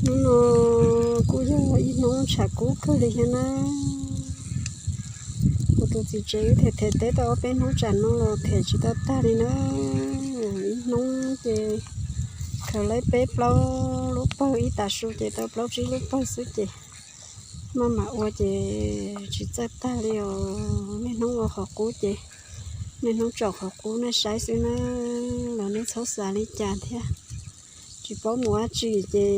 Hnub no kuj yog ib hnub tshav kub kawg li thiab na. Kuv tus txiv tsev wb them them teb tau ob peb hnub tsam no los them tsis tau tag li na. Ib hnub ces khaws laib peb plaub lub pawg, ib tav su ces tau plaub tsib lub pawg xwb ces maj mam ua ces tsis txawj tag li os. Niaj hnub ua qhov qub ces niaj hnub tsom qhov qub nej saib xwb na, los nej txhob xav li cas thiab. Tsis paub mus dab tsi ces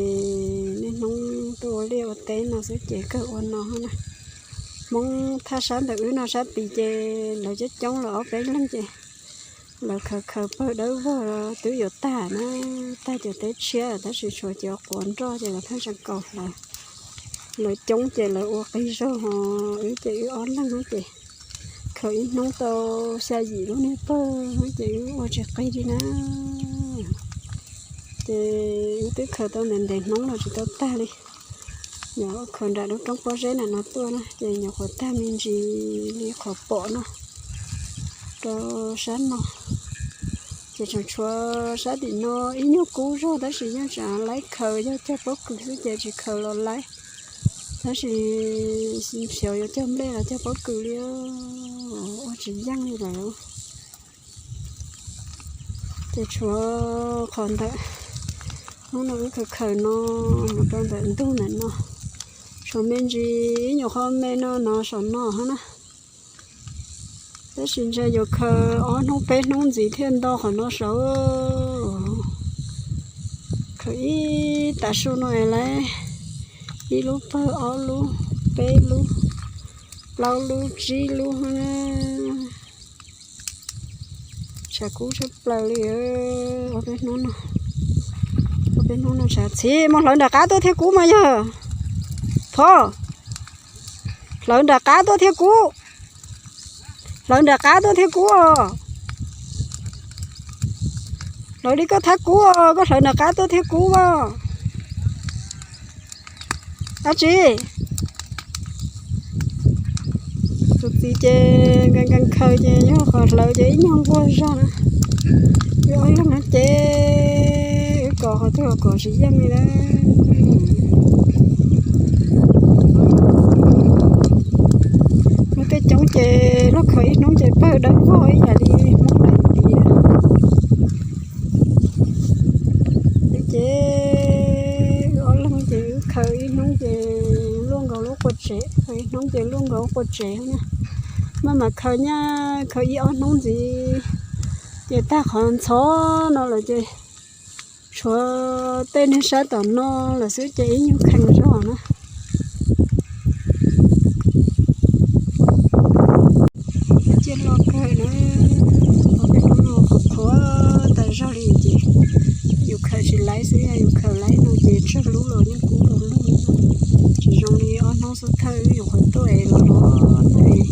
niaj hnub tuaj ua liaj ua teb no xwb ces kawg ua no na. Hmoob thaj sab ntawm wb no sab tid ces lawv coob coob los ob peb leeg ces lawv khaws khaws pawg dawb vog twb yuav tag na, tag cov teb tshiab tab sis tshuav cov quav nroj ces lawv pheej tseem kaus hlawv. Lawv coob ces lawv ua qis zaug, ho wb ces wb ob leeg ces khaws ib hnub tau xya yim lub niag pawg ces wb ua tsis qis li na. Ces wb twb khaws tau ntev ntev hnub los tsis tau tag li. Nyuam khaws nram lub roob pob zeb na no tuaj na ces nyuam qhuav tag me ntsis li qhov pom no rau sab no. Ces tseem tshuav sab tim no ib nyuag kub zog tab sis yeej tseem laib khaws, yog cog pob kws xwb ces tsis khaws los laib. Tab sis xyov yuav cog nplej los cog pob kws li, ua tsis yeej li lawm. Ces tshuav qhov ntawm hnub no wb khaws khaws no mus rau ntawm ntug ntawm no, tshuav me ntsis ib nyuag qho me no no saum no hos na. Tab sis ntshe yuav khaws ob hnub peb hnub ntxiv thiaj nto qhov no saud. Khaws ib tav su no es laib ib lub pawg, ob lub, peb lub, plaub lub, tsib lub. Tshav kub tshaj plaws li. Ob peb hnub no, ob peb hnub no tshav txhiv. Mus hlawv nram qab tuaj thiaj kub mas yog. Thov hlawv nram qab tuaj thiaj kub. Hlawv nram qab tuaj thiaj kub os. Hlawv li koj thab kub os, koj hlawv nram qab tuaj thiaj kub os. Dab tsi? Tus txiv ces nkees nkees khaws ces yog qhov hlawv ces ib nyuag nquag zog na. Wb ob leeg no ces wb kov qhov twg los kov tsis yeej li na. Lub teb coob ces luag khaws ib hnub ces pawg dawb vog ib yam li Hmoob daim tiv na. Ces wb ob leeg ces wb khaws ib hnub ces luaj nkaus lub qua tsev, khaws ib hnub ces luaj nkaus lub qua tsev na. Maj mam khaws nyaj khaws ib ob hnub ntxiv ces tag qhov ntxhov no lawm ces tshuav tej niag sab tom no lawm xwb ces ib nyuag kheev zog na. Ciaj loj kawg na, ob peb hnub no qhuav qhuav tas zog li ces yus khaws tsis laib xwb, yog yus khaws laib no ces tsawg lub los yeej kub rau lug. Tsis zoo li ob hnub xub thawj wb nyuam qhuav tuaj es los los no es